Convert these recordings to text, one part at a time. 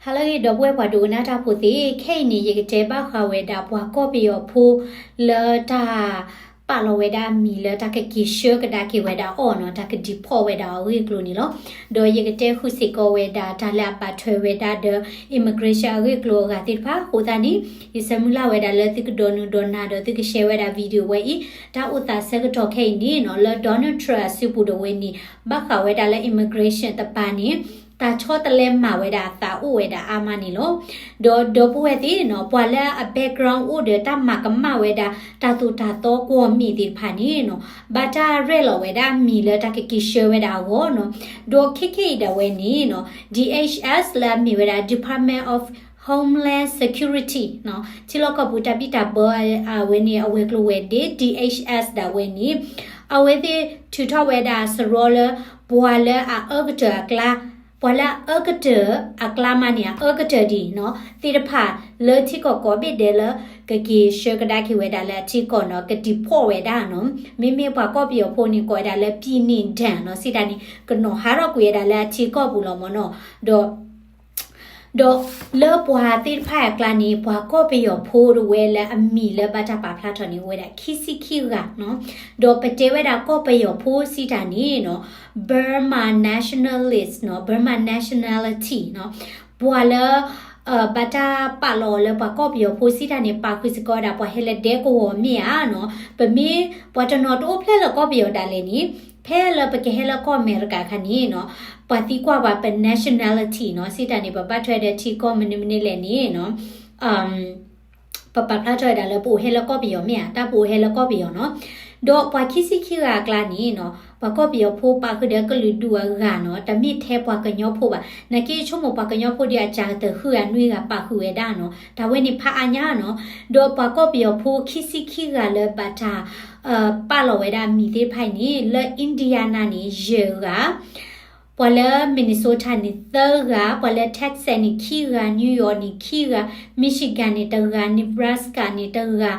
ဟါလၢအဂ့ၤ ဒီပုၢ်ဝဲၢ်ပှၤဒိကနၣ်တၢ်ဖိသ့ၣ်, ခဲအံၤန့ၣ် ယကတဲဘၣ်ဃးဝဲဒၣ်ပှၤကီၢ်ပယီၤဖိလၢတၢ် ပာ်လီၤဝဲဒၣ်အမံၤလၢတၢ်ကက့ၤဆှၢကဒါက့ၤဝဲဒၣ်အီၤနီၤ, တၢ်က deport ဝဲဒၣ်အဂ့ၢ်အကျိၤန့ၣ်လီၤ. ဒီးယကတဲဃုာ်စ့ၢ်ကီးဝဲဒၣ်တၢ်လၢအဘၣ်ထွဲဝဲဒၣ်ဒီး immigration အဂ့ၢ်အကျိၤအဂၤသ့ၣ်တဖၣ်အဃိသတးန့ၣ်, ယဆၢမုၢ်လၢ်ဝဲဒၣ်လၢသုကဒိးနုာ်ဒိးနၤဒီးသုက share ဝဲဒၣ် video ဝဲအံၤ, တၢ်အိၣ်သးဆၢကတီၢ်ခဲအံၤန့ၣ်နီၤ, လၢ Donald Trump အစုပူၤဒီးဝဲန့ၣ် ဘၣ်ဃးဝဲဒၣ်လၢ immigration တပၤန့ၣ် တၢ်ဆီတလဲမၤဝဲဒၣ်အသးအိၣ်ဝဲဒၣ်အါမးန့ၣ်လီၤ. ဒီးဒီပုၢ်ဝဲၢ်သ့ၣ်နီၤ, ပှၤလၢအ background အိၣ်ဒီးတၢ်မၤကမၣ်ဝဲဒၣ် တၢ်သိၣ်တၢ်သီကွီၢ်မ့ၢ်သ့ၣ်တဖၣ်န့ၣ်နီၤ, ဘၣ်တၢ်ရဲၣ်လီၤဝဲဒၣ်အမံၤလၢတၢ်ကက့ၤဆှၢဝဲဒၣ်အဂီၢ်နီၤ. ဒီးခဲခဲအံၤဒၣ်ဝဲန့ၣ်နီၤ, D H S လၢအမ့ၢ်ဝဲဒၣ် Department of Homeland Security နီၤ, ထံလီၢ်ကီၢ်ပူၤတၢ်ဘံၣ်တၢ်ဘၢအဝဲန့ၣ် အဝဲၤကျိၤဝဲၤဒ့ D H S ဒၣ်ဝဲန့ၣ်, အဝဲသ့ၣ်ထုးထီၣ်ဝဲဒၣ်စရီလၢ ပှၤလၢအအၢကတၢၢ်အကျါ, ပှၤလၢအအၢကတၢၢ်အကျါမးန့ၣ် အအၢကတၢၢ်ဒံးနီၤ, သ့ၣ်တဖၣ်လၢထံကီၢ်ကိးဘ့ၣ်ဒဲးလၢ ကက့ၤဆှၢကဒါက့ၤဝဲဒၣ်လၢအထံကီၢ်နီၤ, က deport ဝဲဒၣ်နီၤ. မ့မ့ၢ်ပှၤကီၢ်ပယီၤဖိန့ၣ် ကိးဝဲဒၣ်လၢ ပြည်နှင်ဒဏ် နီၤ, စံးတၢ်န့ၣ် ကနီၤဟးထီၣ်ကွံာ်ဝဲဒၣ်လၢအထံကီၢ်ပူၤလီၤမးနီၤ. ဒီး ဒီးလၢပှၤသ့ၣ်တဖၣ်အကျါန့ၣ် ပှၤကီၢ်ပယီၤဖိတဝဲလၢအမံၤလၢဘၣ်တၢ်ပာ်ဖျါထီၣ်န့ၣ် အိၣ်ဝဲဒၣ်ခံဆံခံဂၤနီၤ. ဒီးပတဲဝဲဒၣ်ကီၢ်ပယီၤဖိစံးတၢ်န့ၣ်နီၤ, Burma nationalist နီၤ, Burma nationality နီၤ, ပှၤလၢ ဘၣ်တၢ်ပာ်လီၤအီၤလၢပှၤကီၢ်ပယီၤဖိစံးတၢ်န့ၣ် ပာ်ဃုာ်စ့ၢ်ကီးဝဲဒၣ်ပှၤဟဲလၢဒဲကဝီၤမ့ၢ်ဧါနီၤ. ပမ့ၢ်ပှၤတနီၤတအိၣ်ဖျဲၣ်လၢကီၢ်ပယီၤဒၣ်လဲာ်န့ၣ်, ဖဲလၢပကဟဲလၢကီၢ်အမဲရကၤအခါန့ၣ်နီၤ, ပှၤသံကွၢ်ပှၤပ nationality နီၤ, စံးတၢ်န့ၣ် ပဘၣ်ထွဲဒီးထံကီၢ်မနုၤမနုၤလဲၣ်န့ၣ်နီၤ, ပပာ်ဖျါထီၣ်ဝဲဒၣ်လၢပအိၣ်ဟဲလၢကီၢ်ပယီၤမ့ၢ်ဧါ, တၢ်ပအိၣ်ဟဲလၢကီၢ်ပယီၤနီၤ. ဒီးပှၤခံဆံခံဂၤအကျါန့ၣ်နီၤ, ပှၤကီၢ်ပယီၤဖိပာ်ဃုာ်ဒီးကလုာ်ဒူၣ်အဂၤနီၤ, တမ့ၢ်ထဲပှၤကညီဖိဘၣ်. နာ်က့ဆိကမိၣ်ပှၤကညီဖိဒီးအစှၤကတၢၢ်ဃုဂၤနွံဂၤပာ်ဃုာ်ဝဲဒၣ်နီၤ, တၢ်ဝဲန့ၣ်ဖးအါညါနီၤ. ဒီးပှၤကီၢ်ပယီၤဖိခံဆံခံဂၤလၢဘၣ်တၢ် ပာ်လီၤဝဲဒၣ်အမံၤသ့ၣ်တဖၣ်အံၤန့ၣ် လၢ Indiana န့ၣ် ယဲၢ်ဂၤ, ပှၤလၢ Minnesota န့ၣ် သၢဂၤ, ပှၤလၢ Texas န့ၣ် ခံဂၤ, New York န့ၣ် ခံဂၤ, Michigan န့ၣ် တဂၤ, Nebraska န့ၣ် တဂၤ,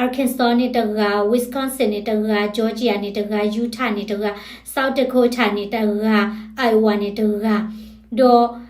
Arkansas န့ၣ် တဂၤ, Wisconsin န့ၣ် တဂၤ, Georgia န့ၣ် တဂၤ, Utah န့ၣ် တဂၤ, South Dakota န့ၣ် တဂၤ, Iowa န့ၣ် တဂၤ, ဒီး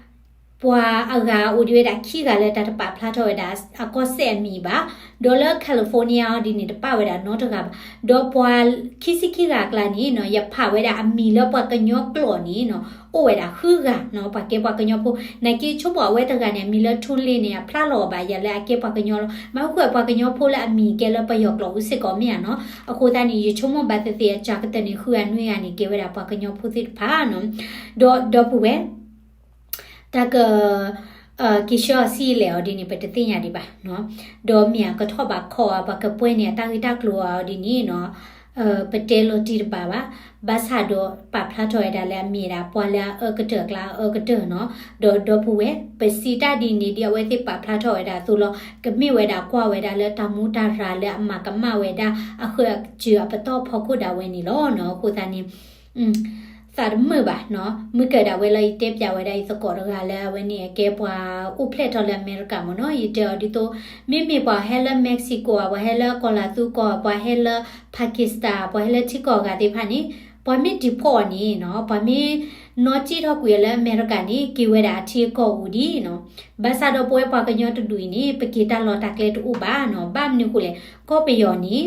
ပှၤအဂၤအိၣ်ဒံးဝဲဒၣ်ခံဂၤလၢတၢ်တပာ်ဖျါထီၣ်ဝဲဒၣ်အကီၢ်စဲၣ်အမံၤဘၣ်, ဒီးလၢ California အီၤဒ်န့ၣ် တပာ်ဝဲဒၣ်နီတဂၤဘၣ်, ဒီးပှၤခံဆံခံဂၤအကျါန့ၣ်နီၤ, ယဖးဝဲဒၣ်အမံၤလၢပှၤကညီကျိာ်န့ၣ်နီၤ, အိၣ်ဝဲဒၣ်ဃုဂၤနီၤ, ပှၤကဲပှၤကညီဖိ, နာ်က့ဆိကမိၣ်အဝဲတဂၤန့ၣ် အမံၤလၢ ထူလ့န့ၣ် အဖျါလီၤအီၤဘၣ် ယၤလၢအကဲပှၤကညီလီၤ, မ့ၢ်ဃုာ်ပှၤကညီဖိလၢအမံၤကဲလၢပယီၤကျိာ်အူစ့ၢ်ကီးမ့ၢ်ဧါနီၤ, အဃိသတးန့ၣ် ယဆိကမိၣ်ဘၣ်သ့ၣ်သ့ၣ်အစှၤကတၢၢ်န့ၣ် ဃုဂၤနွံဂၤန့ၣ် ကဲဝဲဒၣ်ပှၤကညီဖိသ့ၣ်တဖၣ်နီၤ, ဒီးဒီပုၢ်ဝဲၢ် တၢ်က က့ၤဆှၢအီၤဆံးလဲၣ်အီၤဒ်န့ၣ် ပတသ့ၣ်ညါဒံးဘၣ်နီၤ, ဒီးမ့ၢ်အကထီၣ်ဘၣ်ခီၣ်အီၤ ပှၤကပှဲၤန့ၢ်အတၢ်ဂ့ၢ်တၢ်ကျိၤအီၤဒ်န့ၣ်နီၤ, ပတဲလီၤတံၢ်တဘၣ်ဘၣ်, ဘၣ်ဆၣ်ဒီးပာ်ဖျါထီၣ်ဝဲဒၣ်လၢအမ့ၢ်ဒၣ် ပှၤလၢအအၢကတၢၢ်အကျါအအၢကတၢၢ်နီၤ, ဒီးဒီပုၢ်ဝဲၢ် ပစံးတၢ်ဒ်န့ၣ်ဒ်အဝဲသ့ၣ်ပာ်ဖျါထီၣ်ဝဲဒၣ်အသိးလီၤ, ကမ့ၢ်ဝဲဒၣ်ကွၢ်ဝဲဒၣ်လၢတၢ်မူတၢ်ရၤလၢအမၤကမၣ်ဝဲဒၣ် အဃၢၤအစၢၤအပတီၢ်ဖီခိၣ်ဒၣ်ဝဲန့ၣ်လီၤနီၤ, အဃိသတးန့ၣ် သးတမုာ်ဘၣ်နီၤ, မုၢ်ကၢၢ်ဒၣ်ဝဲလၢယတဲပၠးဝဲဒၣ်ယသကိးတဂၤလၢအဝဲန့ၣ် အကဲပှၤအိၣ်ဖျဲၣ်ထီၣ်လၢအမဲရကၤမ့ၢ်နီၤ, ယတဲအီၤဒ်သိး မ့မ့ၢ်ပှၤဟဲလၢ Mexico ဧါ, ပှၤဟဲလၢကီၢ်လၤသူကီၢ်, ပှၤဟဲလၢ Pakistan, ပှၤဟဲလၢထံကီၢ်အဂၤသ့ၣ်တဖၣ်န့ၣ်, ပှၤမ့ၢ် deport အီၤန့ၣ်နီၤ, ပှၤမ့ၢ်နီၣ်ကံၣ်ထီၣ်ကွံာ်အီၤလၢအမဲရကၤန့ၣ် က့ၤဝဲဒၣ်အထံအကီၢ်အိၣ်ဒံးနီၤ, ဘၣ်ဆၣ်ဒီးပဝဲပှၤကညီတဒူၣ်အံၤန့ၣ် ပက့ၤတၢ်လီၢ်တၢ်ကျဲတအိၣ်ဘၣ်နီၤ, ဘၣ်မနုၤဃိလဲၣ်, ကီၢ်ပယီၤန့ၣ်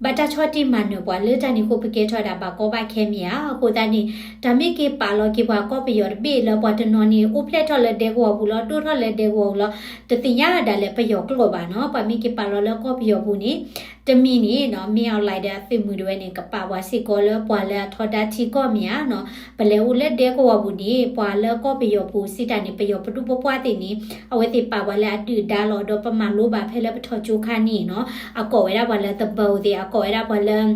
ဘၣ်တၢ်ဆီၣ်တံၢ်မၤနၢၤပှၤလၢတၢ်န့ၣ်အဃိ ပကဲထီၣ်ဝဲဒၣ်ဘၣ်ကီဘၣ်ခဲမ့ၢ်ဧါ, အဃိသတးန့ၣ် တၢ်မ့ၢ်က့ၤပာ်လီၤက့ၤပှၤကီၢ်ပယီၤတဘ့ၣ်လၢပှၤတနီၤန့ၣ် အိၣ်ဖျဲၣ်ထီၣ်လၢဒဲကဝီၤပူၤလီၤ, ဒိၣ်ထီၣ်လၢဒဲကဝီၤပူၤလီၤ, တသ့ၣ်ညါဒၣ်လဲာ်ပယီၤကျိာ်ဘၣ်နီၤ, ပှၤမ့ၢ်က့ၤပာ်လီၤလၢကီၢ်ပယီၤပူၤန့ၣ် တမံၤန့ၣ်နီၤ, မ့ၢ်အီၤလဲၣ်ဒီးအသုးမုၢ်ဒၣ်ဝဲန့ၣ် ကပာ်ပှၤစ့ၢ်ကီးလၢပှၤလၢအထီဒါထံကီၢ်မ့ၢ်ဧါနီၤ, ပလဲၤအိၣ်လၢဒဲကဝီၤပူၤန့ၣ် ပှၤလၢကီၢ်ပယီၤပူၤစံးတၢ်န့ၣ် ပယီၤပဒိၣ်ပပှၢ်သ့ၣ်န့ၣ် အဝဲသ့ၣ်ပာ်ပှၤလၢအဒုၣ်ဒါလီၤ, ဒီးပမၤလိဘၣ်ဖဲလၢပထီၣ်ကၠိခါန့ၣ်နီၤ, အကိးဝဲဒၣ်ပှၤလၢသဘၢသ့ၣ်, အကိးဝဲဒၣ်ပှၤလၢ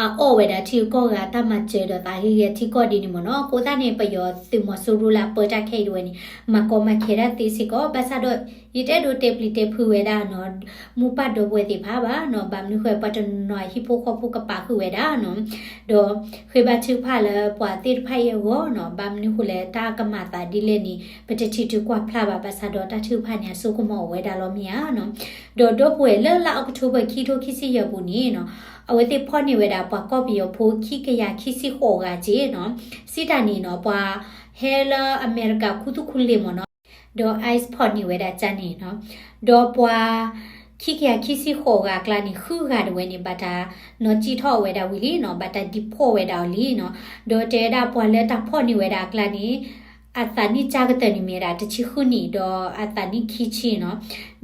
အအီၣ်ဝဲဒၣ်ထံဂုၤကီၢ်ဂၤ တၢ်မၤစၢၤဒီးသးဟ့ၣ်ဂဲၤထံကီၢ်ဒ်န့ၣ်မ့ၢ်နီၤ, အဃိသတးန့ၣ် ပယီၤသုးမီၤစိရိၤလၢအပၢတၢ်ခဲအံၤတဝဲန့ၣ် မၤကီမၤခဲဒၣ်သ့စ့ၢ်ကီး, ဘၣ်ဆၣ်ဒီး ယတအဲၣ်ဒိးတဲပျံၤတဲဖုးဝဲဒၣ်နီၤ, မိၢ်ပၢ်ဒီပုၢ်ဝဲၢ်သ့ၣ်တဖၣ်ဘၣ်နီၤ, ဘၣ်မနုၤဃိ ပှၤတနီၤနီၤအဟံၣ်ဖိဃီဖိကပာ်ဃုာ်ဝဲဒၣ်နီၤ, ဒီးဃ့ဘါထုကဖၣ်လၢပှၤသ့ၣ်တဖၣ်အံၤအဂီၢ်နီၤ, ဘၣ်မနုၤဃိလဲၣ် တၢ်ကမၤသးဒ်လဲၣ်န့ၣ် ပတထံၣ်တကွၢ်ဖျါဘၣ်, ဘၣ်ဆၣ်ဒီးတၢ်ထုကဖၣ်န့ၣ် အစိကမီၤအိၣ်ဝဲဒၣ်လီၤမ့ၢ်ဧါနီၤ, ဒီးဒီပုၢ်ဝဲၢ်လၢလါ October ခံထိခံဆံယဲၢ်ပူၤန့ၣ်နီၤ, အဝဲသ့ၣ်ဖီၣ်န့ၢ်ဝဲဒၣ်ပှၤကီၢ်ပယီၤဖိခံကယၤခံဆံဃိးဂၤက့နီၤ, စံးတၢ်န့ၣ်နီၤ, ပှၤဟဲလၢအမဲရကၤခူသူၣ်ခူလ့ၢ်မ့ၢ်နီၤ ဒီး ICE ဖီၣ်န့ၢ်ဝဲဒၣ်ကန့ၣ်နီၤ, ဒီးပှၤ ခံကယၤခံဆံဃိးဂၤအကျါန့ၣ် ဃုဂၤတဝဲန့ၣ် ဘၣ်တၢ်နီၣ်ကံၣ်ထီၣ်ဝဲဒၣ်ဝံၤလံနီၤ, ဘၣ်တၢ်ဒံးဖီၣ်ဝဲဒၣ်အီၤလံနီၤ, ဒီးတဲဝဲဒၣ်ပှၤလၢတၢ်ဖီၣ်န့ၢ်ဝဲဒၣ်အကျါန့ၣ် အသးနံၣ်ကၢကတၢၢ်န့ၣ်မ့ၢ်ဝဲဒၣ်တဆံဃုနံၣ် ဒီးအသးနံၣ်ခံဆံနီၤ,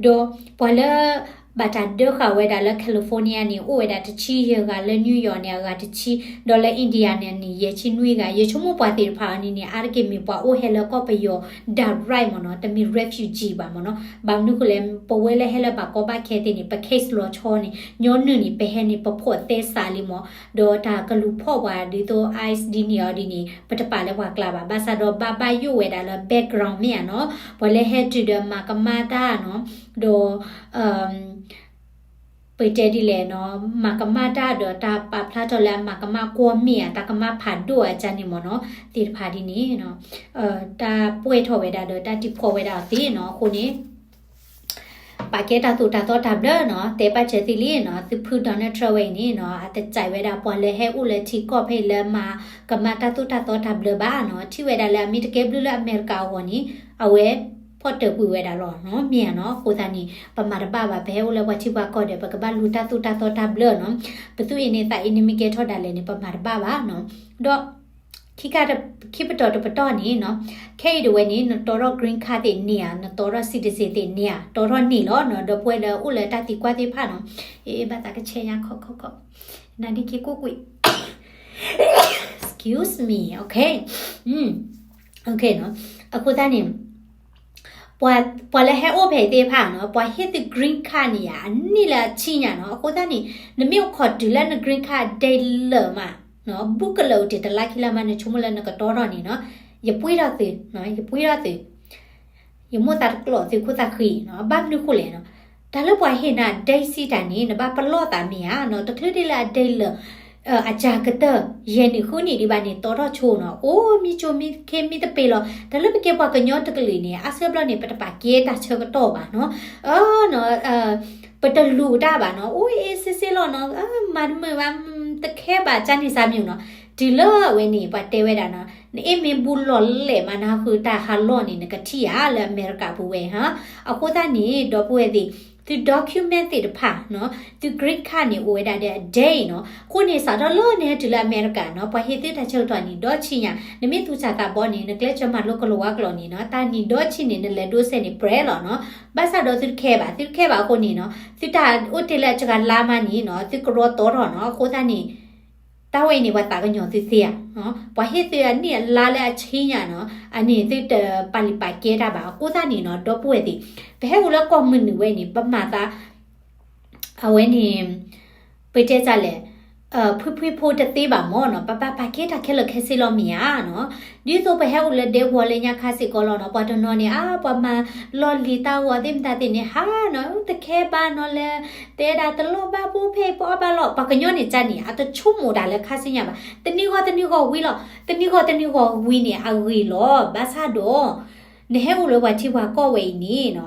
ဒီးပှၤလၢ ဘၣ်တၢ်ဒၢဃာ်ဝဲဒၣ်လၢ California န့ၣ် အိၣ်ဝဲဒၣ်တဆံယဲၢ်ဂၤ, လၢ New York န့ၣ် အဂၤတဆံ, ဒီးလၢ Indiana န့ၣ် ယဲၢ်ဆံနွံဂၤ, ယဆိကမိၣ်ပှၤသ့ၣ်တဖၣ်အံၤန့ၣ်န့ၣ် အါတက့ၢ်မ့ၢ်ပှၤအိၣ်ဟဲလၢကီၢ်ပယီၤ direct မ့ၢ်နီၤ, တမ့ၢ် refugee ဘၣ်မ့ၢ်နီၤ, ဘၣ်မနုၤဃိလဲၣ် ပဝဲလၢဟဲလၢဘၣ်ကီဘၣ်ခဲသ့ၣ်န့ၣ် ပ case လီၤဆီန့ၣ် ညီနုၢ်န့ၣ် ပဟဲန့ၣ် ပဖီၣ်သဲစးလံမ့ၢ်, ဒီးတၢ်ကလူၤဖီၣ်ပှၤဒ်သိး ICE ဒ်န့ၣ်အီၤဒ်န့ၣ် ပတပာ်လၢပှၤကျါဘၣ်, ဘၣ်ဆၣ်ဒီးဘၣ်ဘၣ်ယိၣ်ဝဲဒၣ်လၢ background မ့ၢ်ဧါနီၤ, ပှၤလၢဟဲတုၤဒီးမၤကမၣ်တၢ်နီၤ, ဒီး ပတဲဒ်လဲၣ်နီၤ, မၤကမၣ်တၢ်ဒီးတၢ်ပာ်ဖျါထီၣ်လၢအမၤကမၣ်ကွီၢ်မ့ၢ်ဧါ, တၢ်ကမၣ်ဖးဒိၣ်အကန့ၣ်မ့ၢ်နီၤ, သ့ၣ်တဖၣ်ဒ်န့ၣ်နီၤ, တၢ်ပှဲၢ်ထီၣ်ဝဲဒၣ်ဒီးတၢ်ဒံးဖီၣ်ဝဲဒၣ်အီၤသ့နီၤ, အဃိန့ၣ် ပာ်ကဲတၢ်သိၣ်တၢ်သီတၢ်ဘျၢနီၤ, တဲပာ်စၢၤသုလံနီၤ, သုဖု Donald Trump ဝဲအံၤန့ၣ်နီၤ, အတစဲးဝဲဒၣ်ပှၤလၢဟဲအိၣ်လၢထံကီၢ်ဖဲအံၤလၢမၤကမၣ်တၢ်သိၣ်တၢ်သီတၢ်ဘျၢဘၣ်နီၤ, ထံၣ်ဝဲဒၣ်လၢအမ့ၢ်တကဲဘျုးလၢအမဲရကၤအဂီၢ်န့ၣ် အဝဲ ဖီၣ်တၢၢ်ကွံာ်ဝဲဒၣ်လီၤနီၤ, မ့ၢ်ဧါနီၤ, အဃိသတးန့ၣ် ပမၤတဘၣ်ဘၣ်, ပဟဲအိၣ်လၢပှၤထံပှၤကီၢ်ဒီး ပကဘၣ်လူၤတၢ်သိၣ်တၢ်သီတၢ်ဘျၢနီၤ, ပသူၣ်အ့န့သးအ့န့မ့ၢ်ကဲထီၣ်ဒၣ်လဲာ်န့ၣ် ပမၤတဘၣ်ဘၣ်နီၤ, ဒီး ခံခါတ ခံပတီၢ်တပတီၢ်န့ၣ်နီၤ, ခဲအံၤတဝဲန့ၣ် နတီထီၣ် green card သ့ၣ်န့ၢ်ဧါ, နတီထီၣ် citizen သ့ၣ်န့ၢ်ဧါ, တီထီၣ်န့ၢ်လီၤနီၤ, ဒီပုၢ်ဝဲၢ်လၢအိၣ်လၢတၢ်သံကွၢ်သ့ၣ်တဖၣ်နီၤ, အ့ ဘၣ်သးကဆဲးညါခီခီခီ, နဒ့ခံကိၣ်ကွံာ် excuse me, okay, okay နီၤ, အဃိသတးန့ၣ် ပှၤ ပှၤလၢဟဲအိၣ်ဖဲအံၤသ့ၣ်တဖၣ်နီၤ, ပှၤဟ့ၣ်သု green card န့ၣ်ယါ အနံၣ်လၢအဆံညါနီၤ, အဃိသတးန့ၣ် နမ့ၢ်အိၣ်ခိးတုၤလၢန green card ဒဲလၢာ်မး ဘူးကလၢာ်အိၣ်တ့ၢ်တလါခံလါမး နဆိကမိၣ်လၢနကတီထီၣ်န့ၣ်နီၤ, ယပှ့ၤထီၣ်သု, ယပှ့ၤထီၣ်သု, ယမိၣ်သးတကျိးသုခိၣ်သးဃံနီၤ, ဘၣ်မနုၤဃိလဲၣ်နီၤ, တၢ်လၢပှၤဟ့ၣ်နၤဒဲစံးတၢ်န့ၣ် နဘၣ်ပလီၢ်သးမ့ၢ်ဧါနီၤ, တချုးဒ်လၢအဒဲလၢာ် အစှၤကတၢၢ် ယဲၢ်နံၣ်ဃုနံၣ်ဒံးဘၣ်န့ၣ် တီထီၣ်ဆိနီၤ, အိၣ်မံဆိမံခ့မံတပ့ၤလီၤ, တၢ်လၢပကဲပှၤကညီတကလုာ်န့ၣ် အါစုဘျီန့ၣ် ပတပာ်ကဲတၢ်ဆၢကတီၢ်ဘၣ်နီၤ, ပတလူၤတၢ်ဘၣ်နီၤ, အိၣ်အ့စ့စ့လီၤနီၤ, မၤတမုာ်ဘၣ်, တခဲဘၣ် ကန့ၣ်စၢ်မံၤနီၤ, တုၤလၢအဝဲန့ၣ် ပှၤတဲဝဲဒၣ်နီၤ, နအ့မ့ၢ်ဘူးလီၢ်လဲၣ်မး နဃုတၢ်ဟးလီၢ်န့ၣ် နကထံၣ်ဧါလၢအမဲရကၤပူၤဝဲဟါ, အဃိသတးန့ၣ် ဒီပုၢ်ဝဲၢ်သ့ၣ် သု document သ့ၣ်တဖၣ်နီၤ, သု green card န့ၣ် အိၣ်ဝဲဒၣ်ဒီးအဒဲအံၤနီၤ, အဃိန့ၣ် စးထီၣ်လၢနဟဲတုၤလၢအမဲရကၤနီၤ, ပှၤဟ့ၣ်သုတၢ်ဆၢကတီၢ်နံၣ်ဒီဆံညါ, နမ့ၢ်သူၣ်စၢ်သးဘီန့ၣ် နကျဲးစၢးမၤလိကလီၤဝါကျိာ်န့ၣ်နီၤ, တၢ်နံၣ်ဒီဆံန့ၣ် နလဲၤဒိးစဲးန့ၣ်ပြဲလီၤနီၤ, ဘၣ်ဆၣ်ဒီးသုတခဲဘၣ်, သုတခဲဘၣ်အဃိန့ၣ်နီၤ, သုတၢ်အိၣ်တ့ၢ်လၢအစှၤလါမးန့ၣ်နီၤ, သုကရီတီထီၣ်နီၤ, အဃိသတးန့ၣ် တၢ်ဝဲအံၤန့ၣ် ပှၤသးကညီၤသုသ့ဧါ, ပှၤဟ့ၣ်သုအနံၣ်အလါလၢအဆံညါနီၤ, အန့ၣ်သုတပာ်လုၢ်ပာ်ကဲတၢ်ဘၣ်, အဃိသတးန့ၣ်နီၤ ဒီပုၢ်ဝဲၢ်သ့ၣ်, ပဟဲအိၣ်လၢကီၢ်မုၢ်နုာ်ဝဲန့ၣ် ပမၤသး အဝဲန့ၣ် ပတဲတၢ်လဲၣ်, ဖှံဖှံဖိတသ့ဘၣ်မ့ၢ်နီၤ, ပဘၣ်ပာ်ကဲတၢ်ခဲလၢာ်ခဲဆ့လီၤမ့ၢ်ဧါနီၤ, ဒ်သိးပဟဲအိၣ်လၢဒဲကဝီၤလၢညါခါစ့ၢ်ကီးလီၤနီၤ, ပှၤတနီၤန့ၣ် အါ ပှၤမၤလီၢ်လံၤတၢ်ဂီၤသ့ၣ်မတၤသ့ၣ်န့ၣ် ဟါနီၤ, တခဲဘၣ်နီၤလၢ တဲဒၣ်တလီၢ်ဘၣ်ပူၤဖဲအံၤပအီၣ်ဘၣ်လီၤ, ပှၤကညီန့ၣ်ကန့ၣ် အတဆိကမိၣ်တၢ်လၢခါဆူညါဘၣ်, တနံၤဂီၤတနံၤဂီၤဝံၤလီၤ, တနံၤဂီၤတနံၤဂီၤဝံၤန့ၣ် အဂ့ၤလီၤ, ဘၣ်ဆၣ်ဒီး နဟဲအိၣ်လၢပှၤထံပှၤကီၢ်ဝဲအံၤန့ၣ်နီၤ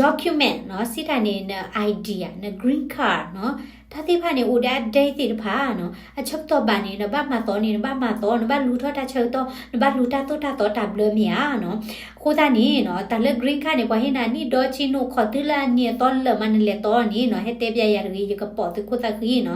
document နီၤ, စံးတၢ်န့ၣ် န ID ဧါ, န green card နီၤ, တၢ်သ့ၣ်တဖၣ်န့ၣ် အိၣ်ဒီးအဒဲသ့ၣ်တဖၣ်နီၤ, အဆၢကတီၢ်ဘၣ်န့ၣ် နဘၣ်မၤသီန့ၣ် နဘၣ်မၤသီ, နဘၣ်လူၤထီၣ်တၢ်ဆၢကတီၢ်, နဘၣ်လူၤတၢ်သိၣ်တၢ်သီတၢ်ဘျၢမ့ၢ်ဧါနီၤ. အဃိသတးန့ၣ်နီၤ, တၢ်လၢ green card န့ၣ် ပှၤဟ့ၣ်နၤနံၣ်ဒီဆံ နအိၣ်ခိးတုၤလၢအနံၣ်အသီလၢာ်မး နလဲၤသီန့ၣ်နီၤ, ဟဲတဲပျဲယၤတဂ့ၤ, ယကပိာ်သုခိၣ်သၣ်ဃံနီၤ.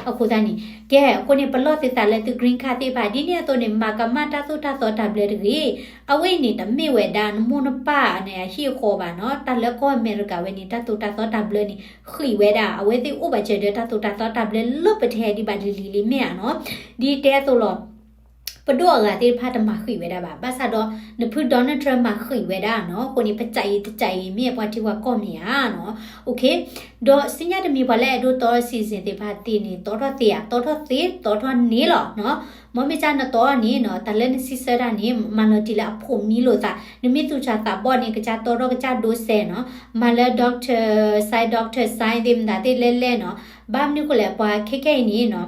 အဃိသတးန့ၣ် ကဲ, အဃိန့ၣ် ပလီၢ်သုသးလၢသု green card သ့ၣ်တဖၣ်, ဒ်န့ၣ်အသိးန့ၣ် မၤကမၣ်တၢ်သိၣ်တၢ်သီတၢ်ဘျၢတဂ့ၤ. အဝဲအံၤန့ၣ် တမ့ၢ်ဝဲဒၣ်နမိၢ်နပၢ်န့ၣ် အဟံၣ်အဃီဘၣ်နီၤ. တၢ်လၢကီၢ်အမဲရကၤဝဲန့ၣ် တၢ်သိၣ်တၢ်သီတၢ်ဘျၢန့ၣ် ဃံးဝဲဒၣ်, အဝဲသ့ၣ်အိၣ်ဘၣ်စၢၤဒီးတၢ်သိၣ်တၢ်သီတၢ်ဘျၢလၢပတဲဒံးဘၣ်လံၤလံၤလံၤမ့ၢ်ဧါနီၤ. ဒ်တဲအသိးလီၤ, ပဒိၣ်အဂၤသ့ၣ်တဖၣ်တမၤဃံးဝဲဒၣ်ဘၣ်. ဘၣ်ဆၣ်ဒီး နဖု Donald Trump မၤဃံးဝဲဒၣ်နီၤ. အဃိန့ၣ် ပစးအံၤတစးအံၤမ့ၢ်ပှၤထံပှၤကီၢ်မ့ၢ်ဧါနီၤ. Okay, ဒီးစံးညါတမံၤပှၤလၢအဲၣ်ဒိးတီ citizen သ့ၣ်တဖၣ်သ့ၣ်န့ၣ် တီထီၣ်သ့ဧါ, တီထီၣ်သ့, တီထီၣ်န့ၣ်လီၤနီၤ. မ်မ့ၢ်ကနတီအီၤန့ၣ်နီၤ, တၢ်လၢနစံးဆၢတၢ်န့ၣ် မၤလီၤတံၢ်လၢအဖိးမံလိာ်သး, နမ့ၢ်သူၣ်စၢ်သးဘီၣ်န့ၣ် ကစၢ်တီထီၣ်ကစၢ်ဒိးစဲးနီၤ, မၤလၢ doctor sign, doctor sign သ့ၣ်မတၤသ့ၣ်လဲၣ်လဲၣ်နီၤ. ဘၣ်မနုၤဃိလဲၣ်, ပှၤခဲခဲအံၤန့ၣ်နီၤ,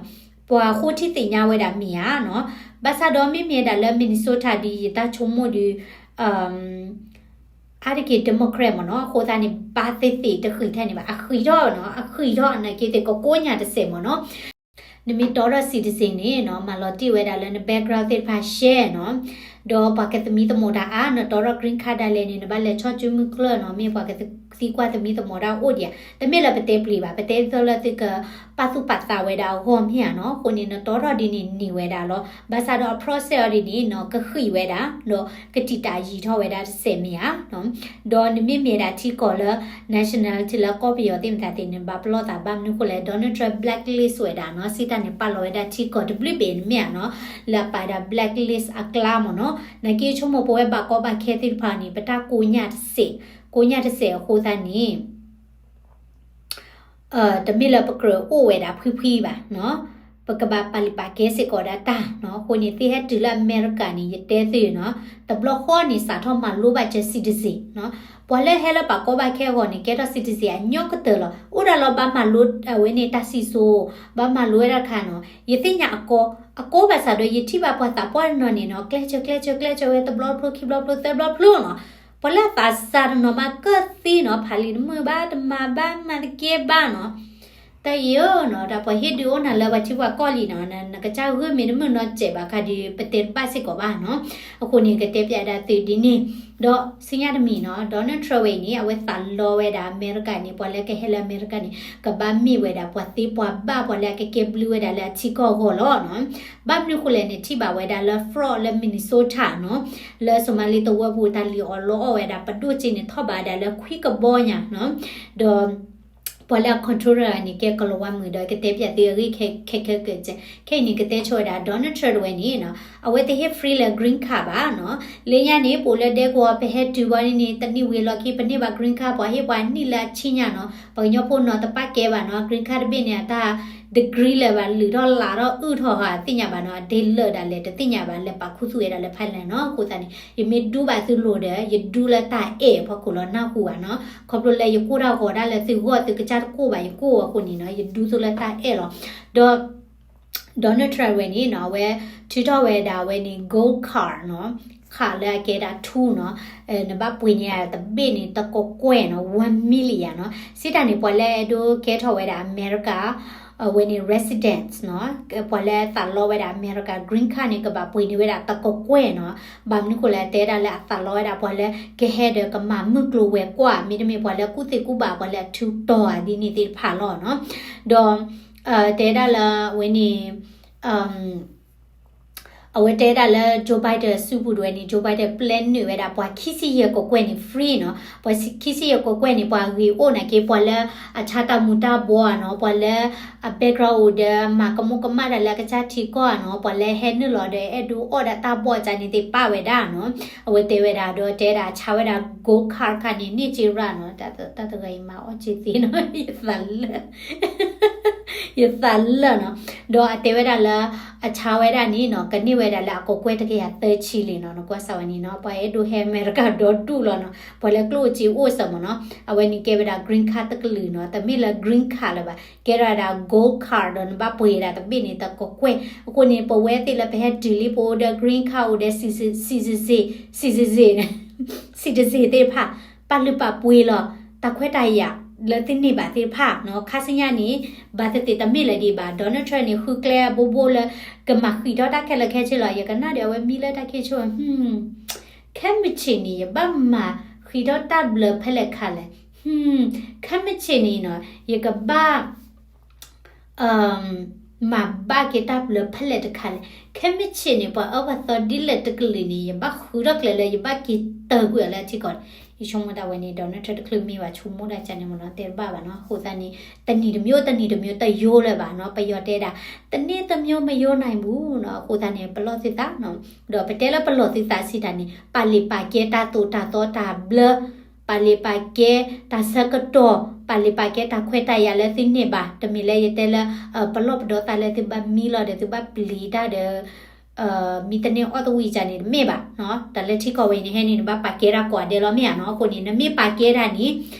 ပှၤဃိထံသ့ၣ်ညါဝဲဒၣ်မ့ၢ်ဧါနီၤ. ဘၣ်ဆၣ်ဒီးမ့မ့ၢ်ဒၣ်လၢ Minnesota ဒ်ယတၢ်ဆိကမိၣ်ဒီး အါတက့ၢ် Democrat မ့ၢ်နီၤ, အဃိသတးန့ၣ် ဘၣ်သ့ၣ်သ့ၣ်တဃံးထဲန့ၣ်ဘၣ်, အဃံးထီၣ်နီၤ, အဃံးထီၣ်နာ်က့သ့ၣ် ကကိးညါတစဲးမ့ၢ်နီၤ. နမ့ၢ်တီထီၣ် citizen န့ၣ်နီၤ, မၤလီၤတံၢ်ဝဲဒၣ်လၢန background သ့ၣ်တဖၣ် ရှဲနီၤ. ဒီးပှၤကသမံသမိးတၢ်အါ နတီထီၣ် green card ဒၣ်လဲာ်န့ၣ် နဘၣ်လဲၤဆီၣ်ကၠူမုၢ်ကျၢၢ်နီၤ, မ့ၢ်ပှၤကသံကွၢ်သမံသမိးတၢ်အိၣ်ဒံးဧါ, တမ့ၢ်လၢပတဲပျံၤဘၣ်, ပတဲဒ်သိးလၢသုကပာ်သူၣ်ပာ်သးဝဲဒၣ်အဂီၢ်မ့ၢ်ဧါနီၤ, အဃိန့ၣ် နတီထီၣ်ဒ်န့ၣ်န့ၢ်ဝဲဒၣ်လီၤ, ဘၣ်ဆၣ်ဒီးအ process အီၤဒ်န့ၣ်နီၤ ကဃံးဝဲဒၣ်, ဒီးကတံာ်တာ်ယံာ်ထီၣ်ဝဲဒၣ်တစဲးမ့ၢ်ဧါနီၤ, ဒီးနမ့မ့ၢ်ဒၣ်ထံကီၢ်လၢ nationality လၢကီၢ်ပယီၤသ့ၣ်မတၤသ့ၣ်န့ၣ် ဘၣ်ပလီၢ်သးဘၣ်မနုၤအဃိလဲၣ်, Donald Trump blacklist ဝဲဒၣ်နီၤ, စံးတၢ်န့ၣ် ပာ်လီၤဝဲဒၣ်ထံကီၢ်တဘျုးဘ့ၣ်န့ၣ်မ့ၢ်ဧါနီၤ, လၢအပာ်ဝဲဒၣ် blacklist အကျါမ့ၢ်နီၤ, နာ်က့ဆိကမိၣ်ပဝဲဘၣ်ကီဘၣ်ခဲသ့ၣ်တဖၣ်န့ၣ် ပတၢ်ကိးညၣ်တစဲး, ကိးညၣ်တစဲးအဃိသတးန့ၣ် တမ့ၢ်လၢပကြၢးအိၣ်ဝဲဒၣ်ဖှံဖှံဘၣ်နီၤ, ပကဘၣ်ပာ်လုၢ်ပာ်ကဲစ့ၢ်ကီးဒၣ်တၢ်နီၤ, အဃိန့ၣ် သုဟဲတုၤလၢအမဲရကၤန့ၣ် ယတဲသုနီၤ, တဘျီဃီန့ၣ် စးထီၣ်မၤလိဘၣ်စၢၤ citizen နီၤ, ပှၤလၢဟဲလၢပှၤကီဘၣ်ခဲအဂီၢ်န့ၣ် ကဲထီၣ် citizen အညီကတၢၢ်လီၤ, အိၣ်ဒၣ်လီၤဘၣ်မၤလိအဝဲန့ၣ်တၢ်စံၣ်စိၤ, ဘၣ်မၤလိဝဲဒၣ်တခါနီၤ, ယသ့ၣ်ညါအကီ, အကီဘၣ်ဆၣ်ဒီး ယထံၣ်ဘၣ်ပှၤသးပှၢ်တနီၤန့ၣ်နီၤ ကျဲးစၢးကျဲးစၢးကျဲးစၢးဝဲတဘျီတဖျိ ခံဘျီတဖျိ သၢဘျီတဖျိနီၤ, ပှၤလၢအသးစၢ်တနီၤမးကၢၣ်သံနီၤ, ဖးလံာ်တမုာ်ဘၣ် တမၤဘၣ် မၤတကဲဘၣ်နီၤ, တၢ်အံၤဧၢနီၤ တၢ်ပှၤဟ့ၣ်ဒုးအိၣ်နၤလၢပှၤထံပှၤကီၢ်လံနီၤ, နကစၢ်ဂုာ်မ့ၢ်တမုာ်နီတစဲးဘၣ်ခါဒီး ပတဲတဘၣ်စ့ၢ်ကီးဘၣ်နီၤ, အဃိန့ၣ် ကတဲပျးဒၣ်သုဒ်န့ၣ်, ဒီးဆူညါတမံၤနီၤ Donald Trump ဝဲအံၤန့ၣ် အဝဲသးလီဝဲဒၣ်အမဲရကၤန့ၣ် ပှၤလၢကဟဲလၢအမဲရကၤန့ၣ် ကဘၣ်မ့ၢ်ဝဲဒၣ်ပှၤသ့ပှၤဘၣ် ပှၤလၢအကကဲဘျုးဝဲဒၣ်လၢအထံကီၢ်အဂီၢ်လီၤနီၤ, ဘၣ်မနုၤအဃိလဲၣ်န့ၣ် ထံၣ်ဘၣ်ဝဲဒၣ်လၢ Florida လၢ Minnesota နီၤ, လၢစိၤမါလ့သဝီပူၤ တၢ်လံၣ်အီၣ်လီအီၣ်ဝဲဒၣ် ပဒိၣ်စ့န့ၣ် ထီၣ်ဘးဒၣ်လၢခွံကဘီညါနီၤ, ဒီး ပှၤလၢအ control န့ၣ် ကဲကလီၤဝါမုၣ်ဒီး ကတဲပျးသုအဂ့ၢ်ခဲခဲကဲး, ခဲအံၤန့ၣ် ကတဲဆိဝဲဒၣ် Donald Trump တဝဲန့ၣ်နီၤ, အဝဲတဟ့ၣ် free လၢ green card ဘၣ်နီၤ, လၢညါန့ၣ် ပအိၣ်လၢဒဲကဝီၤ ပဟဲတုၤဘၣ်န့ၣ်န့ၣ် တနံၣ်ဝံၤအလီၢ်ခံ ပန့ၢ်ဘၣ် green card ပှၤဟ့ၣ်ပှၤနံၣ်လၢအဆံညါနီၤ, ပှၤကညီဖိနီၤတပာ်ကဲဘၣ်နီၤ, green card တဘ့ၣ်န့ၣ် အတၢ် degree လၢၤဘၣ် လုၢ်ထီၣ်လးထီၣ်အုၣ်ထီၣ်ဟးသ့ၣ်ညါဘၣ်နီၤ, အဒ့လၢာ်ဒၣ်လဲာ်တသ့ၣ်ညါဘၣ်, လဲၤပာ်ခူသူၣ်ဝဲဒၣ်လၢ ဖဲလဲၣ်နီၤ, အဃိသတးန့ၣ် ယမ့ၢ်ဒူဘၣ်သုလိၤဒီး ယဒူလၢတၢ်အဲၣ်အဖီခိၣ်လီၤ နၢ်ဟူဘၣ်နီၤ, ခီဖျိလၢယကိၢ်တၢ်ဂီၤဒၣ်လၢသုဂီၢ် သုကစၢ်တကိၢ်ဘၣ်ယကိၢ်အဃိန့ၣ်နီၤ, ယဒူသုလၢတၢ်အဲၣ်လီၤ, ဒီး Donald Trump ဝဲန့ၣ်နီၤ, အဝဲထုးထီၣ်ဝဲဒၣ်အဝဲန့ၣ် gold card နီၤ, card လၢအကဲဒၣ်ထူနီၤ, နဘၣ်ပှ့ၤန့ၢ်တဘ့ၣ်န့ၣ် တကကွဲၢ်နီၤ, one million နီၤ, စံးတၢ်န့ၣ် ပှၤလၢအအဲၣ်ဒိးကဲထီၣ်ဝဲဒၣ်အမဲရကၤ အဝဲန့ၣ် residents နီၤ, ပှၤလၢသးလီဝဲဒၣ်အမဲရကၤ green card န့ၣ် ကဘၣ်ပှ့ၤန့ၢ်ဝဲဒၣ်တကကွဲၢ်နီၤ, ဘၣ်မနုၤအဃိလဲၣ် တဲဒၣ်လၢအသးလီဝဲဒၣ်ပှၤလၢကဟဲဒီးကမၤမုၢ်ကျိၤဝဲၤကွာ် မ့တမ့ၢ်ပှၤလၢကူၣ်သ့ကူၣ်ဘၣ် ပှၤလၢအထုးတီၤဧါဒ်န့ၣ်သ့ၣ်တဖၣ်လီၤနီၤ, ဒီး တဲဒၣ်လၢအဝဲန့ၣ် အဝဲတဲဒၣ်လၢ Joe Biden စုပူၤတဝဲန့ၣ် Joe Biden ပျဲနုာ်ဝဲဒၣ်ပှၤခံဆံယဲၢ်ကကွဲၢ်န့ၣ် free နီၤ, ပှၤခံဆံယဲၢ်ကကွဲၢ်န့ၣ် ပှၤဂ့ၤအိၣ်နာ်က့ ပှၤလၢအဆါတၢ်မူၤတၢ်ဘှီးဧါနီၤ, ပှၤလၢအ background အိၣ်ဒီးမၤကမူၤကမၣ်တၢ်လၢအကစၢ်ထံကီၢ်ဧါနီၤ, ပှၤလၢဟဲနုာ်လီၤဒီးအဲၣ်ဒိးအီၣ်ဒၣ်တၢ်ဘီၣ်ကန့ၣ်သ့ၣ်ပာ်ဝဲဒၣ်နီၤ, အဝဲတဲဝဲဒၣ်ဒီးတဲဒၣ်အဆါဝဲဒၣ် gold card ခါန့ၣ် န့ၢ်က့ရၣ်နီၤ, တၢ်တဂၤအံၤမၤအီၣ်က့သ့နီၤ, ယသးလၢ ယသးလၢာ်နီၤ, ဒီးအတဲဝဲဒၣ်လၢ အဆါဝဲဒၣ်န့ၣ်နီၤ ကန့ၢ်ဝဲဒၣ်လၢအကကွဲၢ်တကယၤသၢဆံလံနီၤ, နကွၢ်စၢ်ဝဲန့ၣ်နီၤ, ပှၤအဲၣ်ဒိးဟဲအမဲရကၤဒီဒူၣ်လီၤနီၤ, ပှၤလၢကျိၣ်စ့အိၣ်စၢၤမ့ၢ်နီၤ, အဝဲန့ၣ်ကဲဝဲဒၣ် green card တကလုာ်နီၤ, တမ့ၢ်လၢ green card လၢၤဘၣ်, ကဲထီၣ်ဝဲဒၣ် gold card ဒီးနဘၣ်ပှ့ၤဒၣ်တဘ့ၣ်န့ၣ် တကကွဲၢ်, အဃိန့ၣ် ပဝဲသ့ၣ်လၢပဟဲတုၤလံ ပအိၣ်ဒီး green card အိၣ်ဒီး citizen, citizen, citizen သ့ၣ်တဖၣ် ပာ်လုၢ်ပာ်ပှ့ၤလီၤ တၢ်ခွဲးတၢ်ယာ်လၢသုန့ၢ်ဘၣ်သ့ၣ်တဖၣ်နီၤ, ခါဆူညါန့ၣ် ဘၣ်သ့ၣ်သ့ၣ်တမ့ၢ်လၢၤဒံးဘၣ်, Donald Trump န့ၣ် ဃုကျဲအဘိဘိလၢ ကမၤဃံးထီၣ်တၢ်ခဲလၢာ်ခဲဆ့လီၤ, ယကနၣ်ဒီးအဝဲမံလၢတၢ်ခံဆိ ခဲမုၢ်ဆ့ၣ်န့ၣ် ယဘၣ်မၤဃံးထီၣ်တၢ်ဘျၢဖဲလဲၣ်ခါလဲၣ်, ခဲမုၢ်ဆ့ၣ်န့ၣ်နီၤ ယကဘၣ် မၤဘၣ်က့ၤတၢ်ဘျၢဖဲလဲၣ်တခါလဲၣ်, ခဲမုၢ်ဆ့ၣ်န့ၣ် ပှၤအၢပှၤသီဒ်လဲၣ်တကလုာ်န့ၣ် ယဘၣ်ဃုထီၣ်ကျဲလၢ ယဘၣ်က့ၤတၢၢ်ကွံာ်အီၤလၢအထံကီၢ်, ယဆိကမိၣ်ဒၣ်ဝဲန့ၣ် Donald Trump တချုးမ့ၢ်ဘၣ်ဆိကမိၣ်ဒၣ်ကန့ၣ်မ့ၢ်နီၤ, တဲတဘၣ်ဘၣ်နီၤ, အဃိသတးန့ၣ် တနံၤတမံၤအိၣ် တနံၤတမံၤအိၣ် တယိလၢၤဘၣ်နီၤ, ပယီၤတဲဒၣ် တနံၤတမံၤအိၣ် မယိနၤဘူးနီၤ, အဃိသတးန့ၣ် ပလီၢ်သုသးနီၤ, ဒီးပတဲလၢပလီၢ်သုသးစံးတၢ်န့ၣ် ပာ်လုၢ်ပာ်ကဲတၢ်သိၣ်တၢ်သီတၢ်ဘျၢ ပာ်လုၢ်ပာ်ကဲတၢ်ဆၢကတီၢ်, ပာ်လုၢ်ပာ်ကဲတၢ်ခွဲးတၢ်ယာ်လၢသုန့ၢ်ဘၣ်, တမ့ၢ်လၢယတဲလၢ ပလီၢ်ပဒီသးလၢသုဘၣ်မံလီၤဒီးသုဘၣ်ပျံၤတၢ်ဒီး မံတန့ၢ်အီၣ်တဝံၣ်ကန့ၣ်တမ့ၢ်ဘၣ်နီၤ, တၢ်လၢထံကီၢ်ဝဲအံၤန့ၣ် ဟဲန့ၣ် နဘၣ်ပာ်ကဲတၢ်ကိးဂၤဒဲးလီၤမ့ၢ်ဧါနီၤ, အဃိန့ၣ် နမ့ၢ်ပာ်ကဲတၢ်န့ၣ်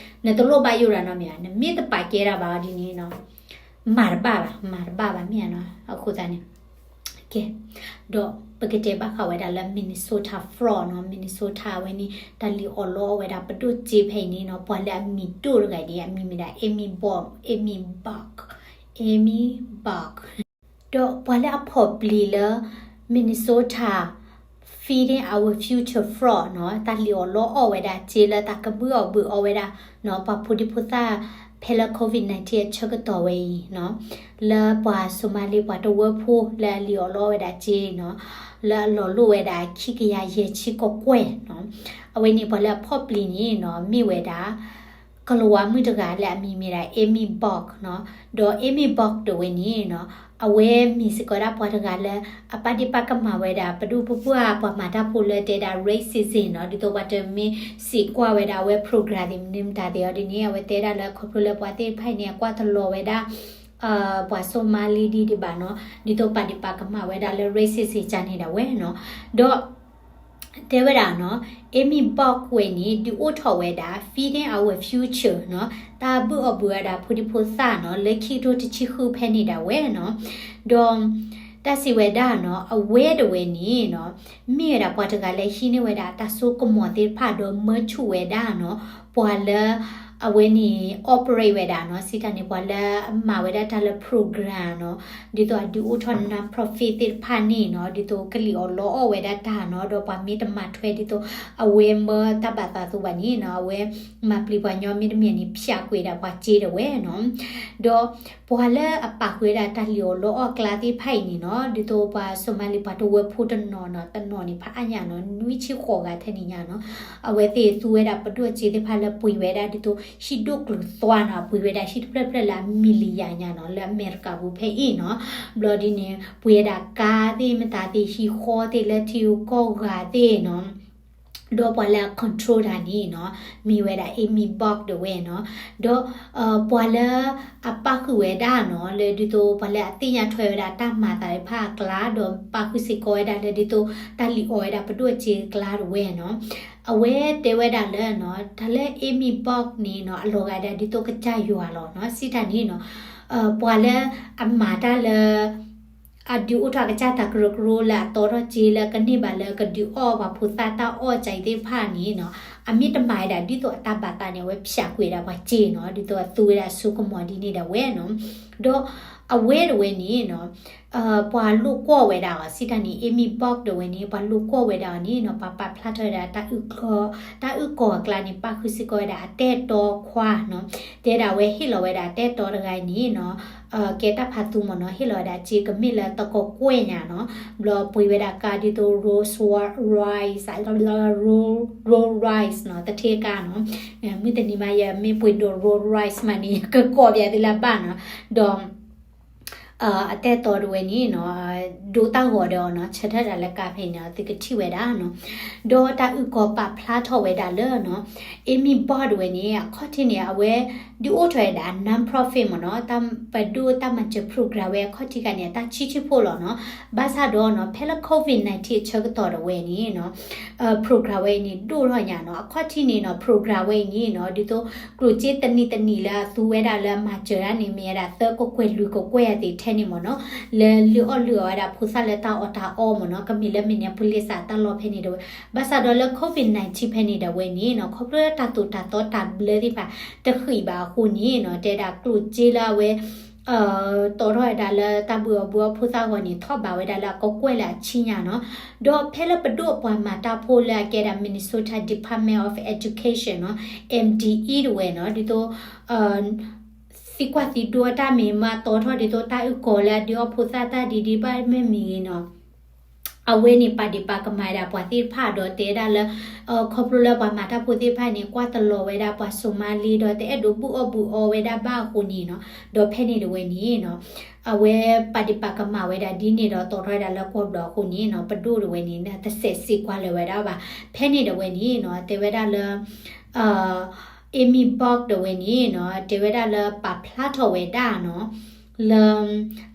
နတလိၣ်ဘၣ်ယိၣ်တၢ်နီတမံၤဘၣ်, နမ့ၢ်တပာ်ကဲတၢ်ဘၣ်အီၤဒ်န့ၣ်နီၤ မၤတဘၣ်ဘၣ်, မၤတဘၣ်ဘၣ်မ့ၢ်ဧါနီၤ, အဃိသတးန့ၣ် ကဲ, ဒီးပကတဲဘၣ်ဃးဝဲဒၣ်လၢ Minnesota fraud နီၤ, Minnesota ဝဲန့ၣ် တၢ်လံၣ်အီၣ်လီအီၣ်ဝဲဒၣ်ပဒိၣ်စ့ဖဲအံၤန့ၣ်နီၤ, ပှၤလၢအမံၤဒိၣ်တဂၤဒ်အမံၤမ့ၢ်ဒၣ် Amy Bock, Amy Bock, Amy Bock ဒီးပှၤလၢအဖီၣ်ပျံၤလၢ Minnesota fraud Feeding Our Future Fraud နီၤ, တၢ်လံၣ်အီၣ်လီအီၣ်ဝဲဒၣ်စ့လၢတၢ်ကဘုၣ်အီၣ်ဘုၣ်အီဝဲဒၣ်နီၤ ပှၤဖိဒံဖိသၣ် ဖဲလၢ COVID nineteen အဆၢကတီၢ်ဝဲအံၤနီၤ, လၢပှၤစိၤမါလ့ပှၤတဝၢဖိလၢအလံၣ်အီၣ်လီအီၣ်ဝဲဒၣ်စ့နီၤ, လၢအလီၤလိၣ်ဝဲဒၣ်ခံကယၤယဲၢ်ဆံကကွဲၢ်နီၤ, အဝဲန့ၣ်ပှၤလၢအဖီၣ်ပျံၤန့ၣ်နီၤ မ့ၢ်ဝဲဒၣ် ကလၤဝါမုၣ်တဂၤလၢအမံၤမ့ၢ်ဒၣ် Amy Bock နီၤ, ဒီး Amy Bock တဝဲန့ၣ်နီၤ, အဝဲမ့ၢ်စ့ၢ်ကီးဒၣ်ပှၤတဂၤလၢ အပာ်ဒ့ၣ်ပာ်ကမၣ်ဝဲဒၣ် ပဒိၣ်ပပှၢ်ပှၤမၤတၢ်ဖိလၢတဲဒၣ် racism နီၤ, ဒ်သိးပှၤတမ့ၢ်စံးကွၢ်ဝဲဒၣ်အဝဲ program သ့ၣ်မနုၤမတၤသ့ၣ်အီၤဒ်န့ၣ် အဝဲတဲဒၣ်လၢခီဖျိလၢပှၤသ့ၣ်တဖၣ်အံၤန့ၣ် အကွၢ်တလီၤဝဲဒၣ် ပှၤစိၤမါလ့ဒ်ဒံးဘၣ်နီၤ, ဒ်သိးပာ်ဒ့ၣ်ပာ်ကမၣ်ဝဲဒၣ်လၢ racism ကန့ၣ်ဒၣ်ဝဲနီၤ, ဒီး တဲဝဲဒၣ်နီၤ, Amy Bock ဝဲန့ၣ် ဒုးအိၣ်ထီၣ်ဝဲဒၣ် Feeding Our Future နီၤ, တၢ်ဘုၣ်အီၣ်ဘုၣ်ဝဲဒၣ်ဖိဒံဖိသၣ်နီၤ, လၢခံကထိတဆံဃုဖဲန့ၣ်ဒၣ်ဝဲနီၤ, ဒီး တၢ်စံးဝဲဒၣ်နီၤ, အဝဲတဝဲန့ၣ်နီၤ, မ့ၢ်ဝဲဒၣ်ပှၤတဂၤလၢဟံးန့ၢ်ဝဲဒၣ်တၢ်စိကမီၤသ့ၣ်တဖၣ်ဒီးမၢဆူၣ်ဝဲဒၣ်နီၤ, ပှၤလၢ အဝဲန့ၣ် operate ဝဲဒၣ်နီၤ, စံးတၢ်န့ၣ် ပှၤလၢအမၤဝဲဒၣ်တၢ်လၢ program နီၤ, ဒ်သိးအဒုးအိၣ်ထီၣ် non-profit သ့ၣ်တဖၣ်န့ၣ်နီၤ, ဒ်သိးကလံၣ်အီၣ်လီအီၣ်ဝဲဒၣ်တၢ်နီၤ, ဒီးပှၤမ့ၢ်တမၤထွဲဒ်သိး အဝဲမၢတၢ်ဘၣ်သးသိးဘၣ်န့ၣ်နီၤ, အဝဲမၤပျံၤပှၤညီမ့တမ့ၢ်န့ၣ် ဖၠးကွံာ်ဒၣ်ပှၤစ့တဝဲနီၤ, ဒီးပှၤလၢအပာ်ဃုာ်ဝဲဒၣ်တၢ်လံၣ်အီၣ်လီအီၣ်ကျါသ့ၣ်တဖၣ်အံၤန့ၣ်နီၤ, ဒ်သိးပှၤစိၤမါလ့ပှၤတဝၢဖိတနီၤနီၤ, တနီၤန့ၣ်ဖးအါညါနီၤ, နွံဆံဃိးဂၤထဲန့ၣ်ညါနီၤ, အဝဲသ့ၣ်သူဝဲဒၣ်ပဒိၣ်စ့သ့ၣ်တဖၣ်လၢပှ့ၤဝဲဒၣ်ဒ်သိး ဟံၣ်ဒိၣ်ကျိၤသွါနီၤ, အပှ့ၤဝဲဒၣ်ဟံၣ်တဖျၢၣ်ဖျၢၣ်လၢအမံၤလံယၤညါနီၤ, လၢအမဲရကၤပူၤဖဲအံၤနီၤ, ဘျီဒ်န့ၣ် ပှ့ၤဝဲဒၣ်ကါသ့ၣ်မတၤသ့ၣ် ဟံၣ်ဃီသ့ၣ်လၢထံဂုၤကီၢ်ဂၤသ့ၣ်နီၤ, ဒီးပှၤလၢအ control တၢ်န့ၣ်နီၤ, မ့ၢ်ဝဲဒၣ် Amy Bock တဝဲနီၤ, ဒီး ပှၤလၢအပာ်ဃုာ်ဝဲဒၣ်နီၤ, လၢဒ်သိးပှၤလၢအသ့ၣ်ညါထွဲဝဲဒၣ်တၢ်မၤအသးတဖၣ်အကျါ, ဒီးပာ်ဃုာ်စ့ၢ်ကီးဝဲဒၣ်လၢဒ်သိး တၢ်လံၣ်အီၣ်ဝဲဒၣ်ပဒိၣ်စ့အကျါတဝဲနီၤ, အဝဲတဲဝဲဒၣ်လၢနီၤ, တၢ်လၢ Amy Bock န့ၣ်နီၤ, အလီၤဂာ်ဒၣ်ဒ်သိးကစၢ်ယွၤလီၤနီၤ, စံးတၢ်န့ၣ်နီၤ, ပှၤလၢအမၤတၢ်လၢ အဒုးအိၣ်ထီၣ်ကစၢ်တၢ်ကရၢကရိလၢအတီထီၣ်စ့လၢကန့ၢ်ဘၣ်လၢကဒုးအီၣ်ပှၤဖိသၣ်တၢ်အီၣ်ကၢအံၤသ့ၣ်တဖၣ်န့ၣ်နီၤ, အမ့ၢ်တမၤဝဲဒၣ်ဒ်သိးအတၢ်ဘၣ်သးန့ၣ် အဝဲဖၠးကွံာ်ဒၣ်ပှၤစ့နီၤ, ဒ်သိးအသူဝဲဒၣ်အစိကမီၤဒ်န့ၣ်ဒၣ်ဝဲနီၤ, ဒီးအဝဲတဝဲန့ၣ်နီၤ, ပှၤလိာ်ကွီၢ်ဝဲဒၣ်အီၤ စံးတၢ်န့ၣ် Amy Bock တဝဲန့ၣ် ပှၤလိာ်ကွီၢ်ဝဲဒၣ်အီၤန့ၣ်နီၤ, ပှၤပာ်ဖျါထီၣ်ဝဲဒၣ်တၢ်အုၣ်ကီၤ, တၢ်အုၣ်ကီၤအကျါန့ၣ် ပာ်ဃုာ်စ့ၢ်ကီးဝဲဒၣ်အတၢ်အဲၣ်တီခွါနီၤ, တဲဒၣ်ဝဲဟ့ၣ်လီၤဝဲဒၣ်တၢ်အဲၣ်တီတဂၤအံၤန့ၣ်နီၤ, ကဲတၢ်ဖးသူမ့ၢ်နီၤ, ဟ့ၣ်လီၤဝဲဒၣ်စ့ကမ့ၢ်လၢတကီၢ်ကွဲၢ်ညါနီၤ, ဘျီပှ့ၤဝဲဒၣ်ကါဒ်သိး Rolls Royce, Rolls Royce နီၤ, တထ့ကါနီၤ, မုၢ်တနံၤမး ယမ့ၢ်ပှ့ၤဒိး Rolls Royce မးန့ၣ် ကကိးပယၤသုလၢဘၣ်နီၤ, ဒီး အတၢ်အဲၣ်တီတဝဲန့ၣ်နီၤ, ဒိတၢ်ဂီၤဒီးအီၤနီၤ, ဆၢထၢၣ်ဒၣ်လၢကါဖဲန့ၣ် သုကထံၣ်ဝဲဒၣ်နီၤ, ဒီးတၢ်အုၣ်ကီၤပာ်ဖျါထီၣ်ဝဲဒၣ်လၢနီၤ, Amy Bock တဝဲန့ၣ် အခီၣ်ထံးန့ၣ် အဝဲ ဒုးအိၣ်ထီၣ်ဝဲဒၣ် non-profit မ့ၢ်နီၤ, ပဒိၣ်တၢ်မၤစၢၤ program ဝဲအခီၣ်ထံးခါန့ၣ် အတၢ်ဆံးဆံးဖိလီၤနီၤ, ဘၣ်ဆၣ်ဒီးနီၤ ဖဲလၢ COVID nineteen အဆၢကတီၢ်တဝဲန့ၣ်နီၤ program ဝဲအံၤန့ၣ် ဒိၣ်ထီၣ်ညါနီၤ, အခီၣ်ထံးန့ၣ်နီၤ program ဝဲအံၤန့ၣ်နီၤ ဒ်သိး ကျိၣ်စ့တနံၤတနံၤလၢအသူဝဲဒၣ်လၢအမၤစၢၤဒၣ်န့ၣ် မ့ၢ်ဝဲဒၣ်သၢကကွဲၢ်လွံၢ်ကကွဲၢ်အသ့ၣ်ထဲန့ၣ်မ့ၢ်နီၤ, လၢလုၢ်အီၣ်လုၢ်အီဝဲဒၣ်ဖိသၣ်လၢတၢ်အီၣ်တၢ်အီမ့ၢ်နီၤ, ကမ့ၢ်လၢမ့ၢ်န့ၣ် ပူၤလ့စးတၢ်လီၢ်ဖဲန့ၣ်တဝဲ, ဘၣ်ဆၣ်ဒီးလၢ COVID nineteen ဖဲန့ၣ်ဒၣ်ဝဲန့ၣ်နီၤ ခီဖျိလၢတၢ်သိၣ်တၢ်သီတၢ်ဘျၢသ့ၣ်တဖၣ် တဃံးဘၣ်အဃိန့ၣ်နီၤ တဲဒၣ်ကျိၣ်စ့လၢအဝဲ တီထီၣ်ဝဲဒၣ်လၢတၢ်ဘုၣ်အီၣ်ဘုၣ်အီဖိသၣ်အဂီၢ်န့ၣ် ထီၣ်ဘးဝဲဒၣ်လၢအကကွဲၢ်လၢအဆံညါနီၤ, ဒီးဖဲလၢပဒိၣ်ပှၤမၤတၢ်ဖိလၢအကဲဒၣ် Minnesota Department of Education နီၤ MDE တဝဲနီၤ ဒ်သိး သံကွၢ်သံဒိးတၢ်မ့ၢ်မး တီထီၣ်ဒ်သိးတၢ်အုၣ်ကီၤလၢအဒုးအီၣ်ဖိသၣ်တၢ်ဒ်ဒံးဘၣ်မ့ၢ်မံၤနီၤ အဝဲန့ၣ်ပာ်ဒ့ၣ်ပာ်ကမၣ်ဝဲဒၣ်ပှၤသ့ၣ်တဖၣ်ဒီးတဲဒၣ်လၢ ခီဖျိလၢပှၤမၤတၢ်ဖိသ့ၣ်တဖၣ်န့ၣ် ကွၢ်တလီၤဝဲဒၣ်ပှၤစိၤမါလ့ဒီးတအဲၣ်ဒိးဘုၣ်အီၣ်ဘုၣ်အီဝဲဒၣ်ဘၣ်အဃိန့ၣ်နီၤ, ဒီးဖဲန့ၣ်တဝဲန့ၣ်နီၤ အဝဲပာ်ဒ့ၣ်ပာ်ကမၣ်ဝဲဒၣ်ဒ်န့ၣ်ဒီးတီထီၣ်ဝဲဒၣ်လၢကွီၢ်ဘျီအဃိန့ၣ်နီၤ ပဒိၣ်တဝဲန့ၣ် တစဲးစံးကွၢ်လၢၤဝဲဒၣ်ဘၣ်. ဖဲန့ၣ်တဝဲန့ၣ်နီၤ တဲဝဲဒၣ်လၢ Amy Bock တဝဲန့ၣ်နီၤ တဲဝဲဒၣ်လၢပာ်ဖျါထီၣ်ဝဲဒၣ်နီၤ လၢ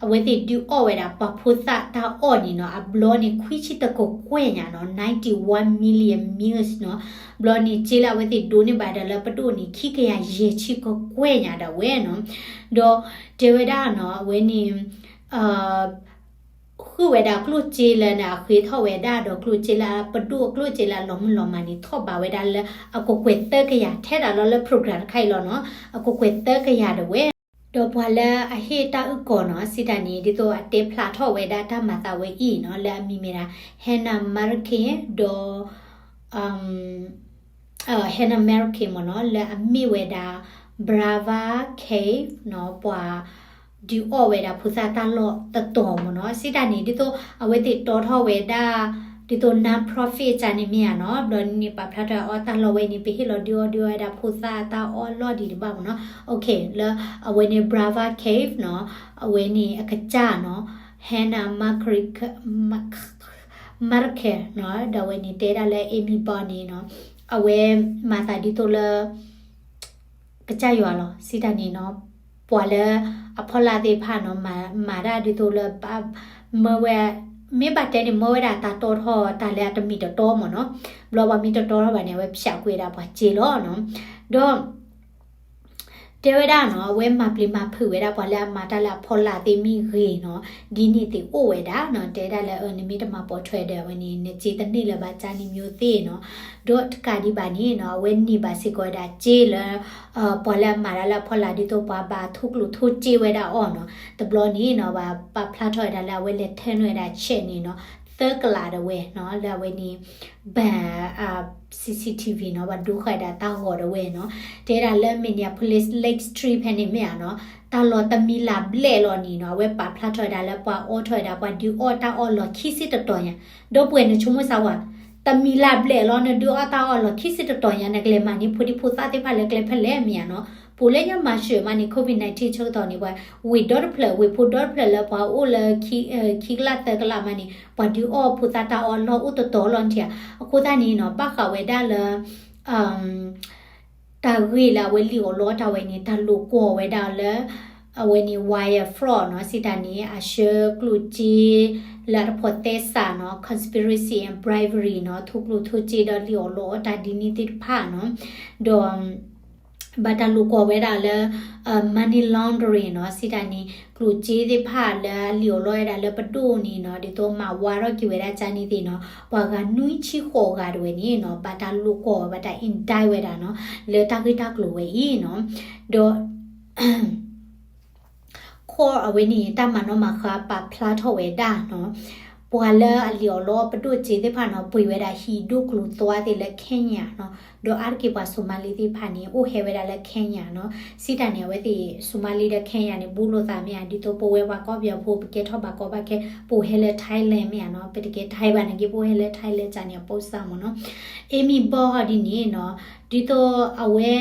အဝဲသ့ၣ်ဒုးအီၣ်ဝဲဒၣ်ပှၤဖိသၣ်တၢ်အီၣ်န့ၣ်နီၤ အဘျီန့ၣ်ခွံဆံတကကွဲၢ်ညါနီၤ ninety one million meals နီၤ ဘျီန့ၣ်စ့လၢအဝဲသ့ၣ်ဒိးန့ၢ်ဘၣ်ဒီးလၢပဒိၣ်န့ၣ် ခံကယၤယဲၢ်ဆံကကွဲၢ်ညါဒၣ်ဝဲနီၤ ဒီးတဲဝဲဒၣ်နီၤ အဝဲန့ၣ် ဃုာ်ဝဲဒၣ်ကျိၣ်စ့လၢန့ၣ် အဃ့ထီၣ်ဝဲဒၣ်ဒီးကျိၣ်စ့လၢပဒိၣ်ကျိၣ်စ့လၢအလီၤမုၢ်လီၤမၢ်န့ၣ် ထီၣ်ဘးဝဲဒၣ်လၢအကကွဲၢ်သၢကယၤ ထဲဒၣ်လီၤလၢ program တခါအံၤလီၤနီၤ အကကွဲၢ်သၢကယၤဒၣ်ဝဲ ဒီးပှၤလၢအဟ့ၣ်တၢ်အုၣ်ကီၤနီၤ စံးတၢ်န့ၣ် ဒ်သိးအတဲဖျါထီၣ်ဝဲဒၣ်တၢ်မၤသးဝဲအံၤနီၤ လၢအမံၤမ့ၢ်ဒၣ် Hannah Markin ဒီး Hannah Markin မ့ၢ်နီၤ လၢအမ့ၢ်ဝဲဒၣ် Brava Cave နီၤ ပှၤဒုးအီၣ်ဝဲဒၣ်ဖိသၣ်တၢ်လီၢ်တတီၤမ့ၢ်နီၤ စံးတၢ်န့ၣ် ဒ်သိးအဝဲသ့ၣ်တီထီၣ်ဝဲဒၣ် ဒ်သိး non-profit ကန့ၣ်မ့ၢ်ဧါနီၤ ဘျီန့ၣ် ပာ်ဖျါထီၣ်အီၣ်တၢ်လီၢ်ဝဲန့ၣ် ပဟ့ၣ်လီၤဒုးအီၣ်ဒုးအီၣ်ဝဲဒၣ်ဖိသၣ်တၢ်အီၣ်လီၢ်ဒံးတဘၣ်မ့ၢ်နီၤ OK လၢအဝဲန့ၣ် Brava Cave နီၤ အဝဲန့ၣ်အကစၢ်နီၤ Hannah Markin နီၤ ဒီးအဝဲန့ၣ်တဲဒၣ်လၢ Amy Ball န့ၣ်နီၤ အဝဲမၤသးဒ်သိးလၢ ကစၢ်ယွၤလီၤ စံးတၢ်န့ၣ်နီၤ ပှၤလၢအဖီလာ်သ့ၣ်တဖၣ်နီၤ မၤတၢ်ဒ်သိးလၢ မၢဝဲ မ့ၢ်ဘၣ်တဲန့ၣ် မၢဝဲဒၣ်တၢ်တီထီၣ်တၢ်လၢအတမ့ၢ်တတီမ့ၢ်နီၤ ဘျီပှၤမ့ၢ်တတီထီၣ်ဘၣ်န့ၣ် အဝဲဖၠးကွံာ်ဝဲဒၣ်ပှၤစ့လီၤနီၤ ဒီး တဲဝဲဒၣ်နီၤ အဝဲမၤပျံၤမၤဖုးဝဲဒၣ်ပှၤလၢအမၤတၢ်လၢအဖီလာ်သ့ၣ်မ့ၢ်ဂ့ၤနီၤ ဒ်န့ၣ်သ့ၣ်အိၣ်ဝဲဒၣ်နီၤ တဲဒၣ်လၢ နမ့ၢ်တမၤပိာ်ထွဲဒီး အဝဲန့ၣ် နစ့တန့ၢ်လၢၤဘၣ် ကန့ၣ်မ့ၢ်သ့ၣ်နီၤ ဒီးတကးဒံးဘၣ်န့ၣ်နီၤ အဝဲန့ၢ်ဘၣ်စ့ၢ်ကီးဝဲဒၣ်စ့လၢ ပှၤလၢအမၤတၢ်လၢအဖီလာ်ဒ်သိးပှၤဘၣ်ထိၣ်ကျိၣ်ထိၣ်စ့ဝဲဒၣ်အီၤနီၤ တဘျီန့ၣ်နီၤ ပာ်ဖျါထီၣ်ဝဲဒၣ်လၢအဝဲလဲၤထၢနုာ်ဝဲဒၣ် check န့ၣ်နီၤ သၢကလးဒၣ်ဝဲနီၤ လၢအဝဲန့ၣ် ဘၣ် CCTV နီၤ ပှၤဒိဃာ်ဝဲဒၣ်တၢ်ဂီၤဒၣ်ဝဲနီၤ တဲဒၣ်လၢ Minneapolis Lake Street ဖဲန့ၣ်မ့ၢ်ဧါနီၤ တၢ်လီၢ်တမံၤလၢ်ဘျဲၣ်လီၤန့ၣ်နီၤ အဝဲပာ်ဖျါထီၣ်ဝဲဒၣ်လၢပှၤအိးထီၣ်ဝဲဒၣ် ပှၤဒုးအီၣ်တၢ်အီၣ်လီၢ်ခံဆံတတီၤညါ ဒီပုၢ်ဝဲၢ်နဆိကမိၣ်စၢ်ဝဲ တမံၤလၢ်ဘျဲၣ်လီၤ နဒုးအီၣ်တၢ်အီၣ်လီၢ်ခံဆံတတီၤညါ နကလဲၤမၤန့ၢ်ဖိဒံဖိသၣ်သ့ၣ်တဖၣ်လၢကျဲဖဲလဲၣ်မ့ၢ်ဧါနီၤ ပူၤလၢညါမၤစၢၤမးန့ၣ် COVID nineteen ဆၢကတီၢ်န့ၣ် ပှၤဝ့ၢ်ဒီတဖျၢၣ် ဝ့ၢ်ဖိဒီတဖျၢၣ်လၢပှၤအိၣ်လၢ ခံကလးသၢကလးမးန့ၣ် ပှၤဒုးအီၣ်ဖိသၣ်တၢ်အီၣ်လီၢ်အိၣ်တတီၤလီၤထံဧါ အဃိသတးန့ၣ်နီၤ ဘၣ်ဃးဝဲဒၣ်လၢ တၢ်ဂ့ၢ်လၢအဝဲလံၣ်အီၣ်လီအီၣ်တၢ်ဝဲန့ၣ် တၢ်လိာ်ကွီၢ်ဝဲဒၣ်လၢ အဝဲန့ၣ် wire fraud နီၤ စံးတၢ်န့ၣ် အဆှၢကျိၣ်စ့ လၢအတဖိးသဲစးနီၤ conspiracy and bribery နီၤ ထိၣ်ကျိၣ်ထိၣ်စ့ဒီးလံၣ်အီၣ်လီအီၣ်တၢ် ဒ်န့ၣ်သ့ၣ်တဖၣ်နီၤ ဒီး ဘၣ်တၢ်လိာ်ကွီၢ်ဝဲဒၣ်လၢ money laundering နီၤ စံးတၢ်န့ၣ် ကျိၣ်စ့သ့ၣ်တဖၣ်လၢအလံၣ်အီၣ်လီအီၣ်ဝဲဒၣ်လၢပဒိၣ်န့ၣ်နီၤ ဒ်သိးမၤဝါထီၣ်က့ၤဝဲဒၣ်ကန့ၣ်သ့ၣ်နီၤ ပှၤဂၤနွံဆံဃိးဂၤတဝဲန့ၣ်နီၤ ဘၣ်တၢ်လိာ်ကွီၢ်ဝဲ ဘၣ်တၢ် indict ဝဲဒၣ်နီၤ လၢတၢ်ဂ့ၢ်တၢ်ကျိၤဝဲအံၤနီၤ ဒီး ခီအဝဲန့ၣ် တၢ်မၤနီၣ်မၤဃါပာ်ဖျါထီၣ်ဝဲဒၣ်နီၤ ပှၤလၢအလံၣ်အီၣ်လီအီၣ်ပဒိၣ်စ့သ့ၣ်တဖၣ်နီၤ ပှ့ၤဝဲဒၣ်ဟံၣ်ဒိၣ်ကျိၤသွါသ့ၣ်လၢ Kenya နီၤ ဒီးအါတက့ၢ်ပှၤ Somali သ့ၣ်တဖၣ်န့ၣ် အိၣ်ဟဲဝဲဒၣ်လၢ Kenya နီၤ စံးတၢ်န့ၣ် အဝဲသ့ၣ် Somali ဒီး Kenya န့ၣ် ဘူးလိာ်သးမ့ၢ်ဧါ ဒ်သိးပဝဲပှၤကီၢ်ပယီၤဖိ ပကဲထီၣ်ဘၣ်ကီဘၣ်ခဲ ပအိၣ်ဟဲလၢ Thailand မ့ၢ်ဧါနီၤ ပတကဲ Thai ဘၣ်နာ်က့ ပအိၣ်ဟဲလၢ Thailand ကန့ၣ် အပိစၢ်မ့ၢ်နီၤ Amy Ball ဟီဒ်န့ၣ်နီၤ ဒ်သိးအဝဲ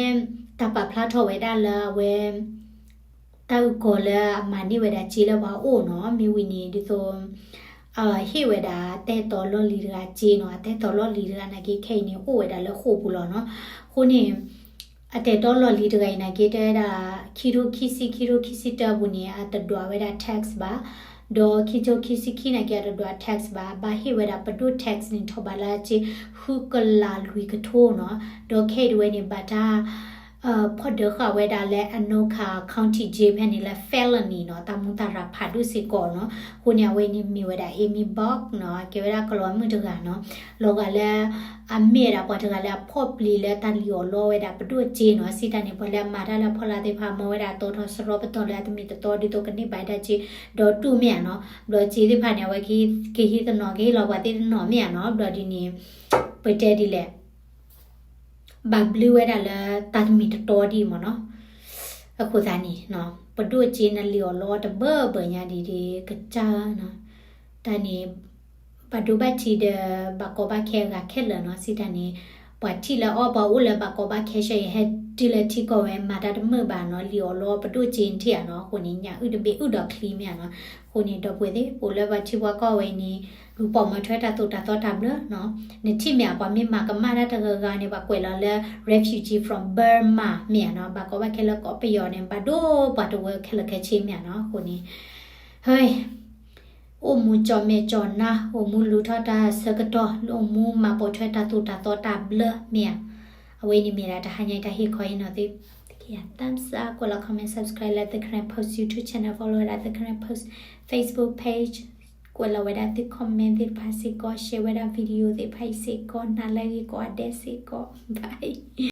တၢ်ပာ်ဖျါထီၣ်ဝဲဒၣ်လၢအဝဲ တၢ်အုၣ်ကီၤလၢအမၤန့ၢ်ဝဲဒၣ်စ့လၢပှၤအိၣ်နီၤ မ့ၢ်ဝံၤန့ၣ် ဒ်သိး ဟ့ၣ်ဝဲဒၣ်တၢ်အဲၣ်တီလီၢ်လံၤတဂၤစ့နီၤ အတၢ်အဲၣ်တီလီၢ်လံၤတဂၤနာ်က့ ခဲအံၤန့ၣ် အိၣ်ဝဲဒၣ်လၢဃိာ်ပူၤလီၤနီၤ အဃိန့ၣ် အတၢ်အဲၣ်တီလီၢ်လံၤတဂၤအံၤနာ်က့ တဲဝဲဒၣ် ခံထိခံဆံ ခံထိခံဆံတၢအပူၤန့ၣ် အတဒွးဝဲဒၣ် tax ဘၣ် ဒီးခံထိခံဆံခံနာ်က့ အတဒွး tax ဘၣ် ဘၣ်ဟ့ၣ်ဝဲဒၣ်ပဒိၣ် tax န့ၣ် ထီၣ်ဘးလၢစ့ ဃုကလးလွံၢ်ကထိနီၤ ဒီးခဲအံၤတဝဲန့ၣ် ဘၣ်တၢ် ဖီၣ်ဒၢဃာ်ဝဲဒၣ်လၢ Anoka County Jail ဖဲန့ၣ်လၢ felony နီၤ တၢ်မူတၢ်ရၢ်ဖးဒိၣ်စ့ၢ်ကီးနီၤ အဃိန့ၣ် အဝဲန့ၣ်မ့ၢ်ဝဲဒၣ် Amy Ball နီၤ ကဲဝဲဒၣ်ကလီၤမုၣ်တဂၤနီၤ လီၤဂာ်လၢ အမ့ၢ်ဝဲဒၣ်ပှၤတဂၤလၢအဖီၣ်ပျံၤလၢတၢ်လံၣ်အီၣ်လီအီၣ်ဝဲဒၣ်ပဒိၣ်စ့နီၤ စံးတၢ်န့ၣ် ပှၤလၢအမၤတၢ်လၢအဖီလာ်သ့ၣ်တဖၣ် မၢဝဲဒၣ်တီထီၣ်စရီပတီၢ်လၢအတမ့ၢ်တတီ ဒ်သိးကန့ၢ်ဘၣ်ဒၣ်စ့ ဒီးတူၢ်မ့ၢ်ဧါနီၤ ဘျီစ့သ့ၣ်တဖၣ်န့ၣ် အဝဲကဟံးတနီၤ ကဟ့ၣ်လီၤပှၤသ့ၣ်တနီၤမ့ၢ်ဧါနီၤ ဘျီဒ်န့ၣ် ပတဲဒ်လဲၣ် ဘၣ်ဘျုးဝဲဒၣ်လၢတၢ်တမ့ၢ်တတီဒံးမ့ၢ်နီၤ အဃိသတးန့ၣ် ပဒိၣ်စ့နလံၣ်အီၣ်လီအီၣ်တဘၢဘၢညါဒ်ဒ်ကစၢ်နီၤ တၢ်န့ၣ် ဘၣ်ဒိဘၣ်ထံးဒီး ဘၣ်ကီဘၣ်ခဲအဂၤခဲလၢာ်နီၤ စံးတၢ်န့ၣ် ပှၤထံၣ်လၢအီၣ်ပှၤအိၣ်လၢဘၣ်ကီဘၣ်ခဲဆၢအံၤ ဟဲတုၤလၢထံကီၢ်ဝဲ မၤတၢ်တမုာ်ဘၣ်နီၤ လံၣ်အီၣ်လီအီၣ်ပဒိၣ်စ့နထံၣ်ဧါနီၤ အဃိန့ၣ် ညၣ်အုၣ်တဘ့ၣ်အုၣ်ဒီးချံမ့ၢ်ဧါနီၤ အဃိန့ၣ် ဒီပုၢ်ဝဲၢ်သ့ၣ် ပအိၣ်လၢပှၤထံပှၤကီၢ်ဝဲအံၤန့ၣ် လူၤပိာ်မၤထွဲတၢ်သိၣ်တၢ်သီတၢ်ဘျၢနီၤ နထံၣ်မ့ၢ်ဧါ ပှၤမ့ၢ်မၤကမၣ်တၢ်တဂၤဂၤန့ၣ် ပှၤကွဲးလီၤလၢ refugee from Burma မ့ၢ်ဧါနီၤ ဘၣ်ကီဘၣ်ခဲလၢကီၢ်ပယီၤန့ၣ် ဘၣ်ဒိပှၤတဝၢခဲလၢာ်ခဲဆ့မ့ၢ်ဧါနီၤ အဃိန့ၣ် ဟဲ အိၣ်မူကၠီၣ်မဲာ်ကၠီၣ်နါ အိၣ်မူလူၤထီၣ်တၢ်ဆၢကတီၢ် အိၣ်မူမၤပိာ်ထွဲတၢ်သိၣ်တၢ်သီတၢ်ဘျၢမ့ၢ်ဧါ အဝဲန့ၣ်မ့ၢ်ဒၣ်တဟါညါတၢ်ဟ့ၣ်ခီဟ့ၣ်နီၤသု သုကယၤ thumbs up ကွဲးလီၤ comment subscribe လၢ The Karen Post YouTube channel follow ဝဲဒၣ် The Karen Post Facebook page ကွဲးလီၤဝဲဒၣ်သု comment သ့ၣ်တဖၣ်စ့ၢ်ကီး share ဝဲဒၣ် video သ့ၣ်တဖၣ်အံၤစ့ၢ်ကီး နၤလၢအဂ့ၤကိးဂၤဒဲးစ့ၢ်ကီး bye